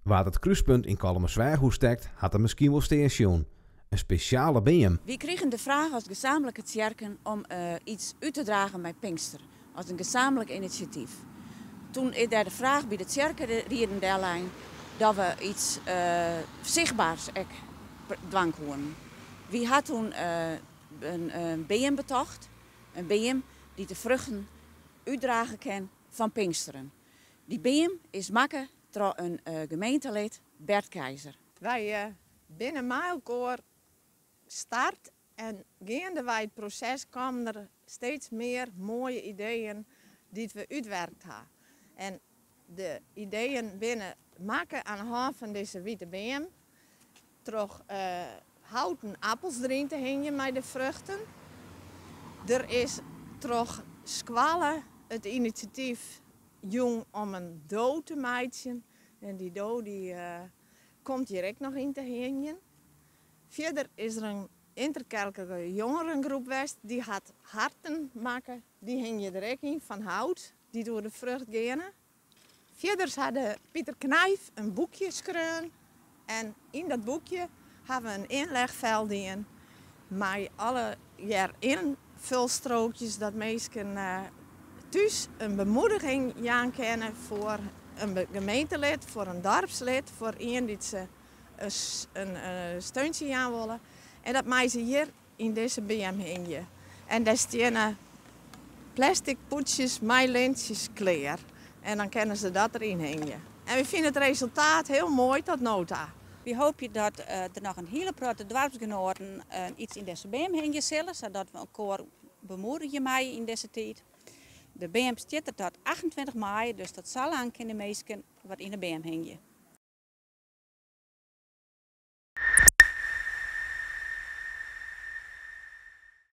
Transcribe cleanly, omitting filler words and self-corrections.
Wa't it krúspunt yn Kollumersweach oerstekt, hat him miskien wol stean sjoen. In spesjale beam. Wy krigen de fraach as gezamenlijke tsjerken om iets út te dragen mei Pinkster, as in gezamenlijk inisjatyf. Toen is dêr de fraach by de tsjerkerieden dellein dat we iets sichtbers ek dwaan koenen. Wy ha toen in beam betocht, in beam dy't de fruchten útdrage kin fan Pinksteren. Dy beam is makke troch in gemeentelid, Bert Keizer. Wy binne mei elkoar start en geandewei it proses kamen der steeds mear moaie ideeën dy't we útwerkt ha. En de ideeën binne makke aan de hân fan dizze wite beam troch houten appels deryn te hingjen mei de fruchten. Der is troch skoalle it inisjatyf jûn om in do te meitsjen en dy do dy komt hjir ek noch yn te hingjen. Fierder is der in ynterkerklike jongerengroep west, dy hat harten makke, dy hingje der ek yn fan hout, dy't oer de frucht geane. Fierders hat de Pieter Knijff in boekje skreaun en yn dat boekje ha we in ynlechfel dien mei allegear ynfulstrookjes dat minsken thús in bemoediging jaan kinne foar in gemeentelid, foar in doarpslid, foar ien dy't se in steuntsje jaan wolle. En dat meie se hjir yn dizze beam hingje. En dêr steane plastic pûdsjes mei lintsjes klear. En dan kinne se dat deryn hingje. En wy fine it resultaat hiel moai tot no ta. Wy hoopje dat der noch in hiele protte doarpsgenoaten iets yn dizze beam hingje sille, sadat we elkoar bemoedigje meie yn dizze tiid. De beam stiet der tot 28 maaie, dus tot sa lang kinne de minsken wat yn de beam hingje.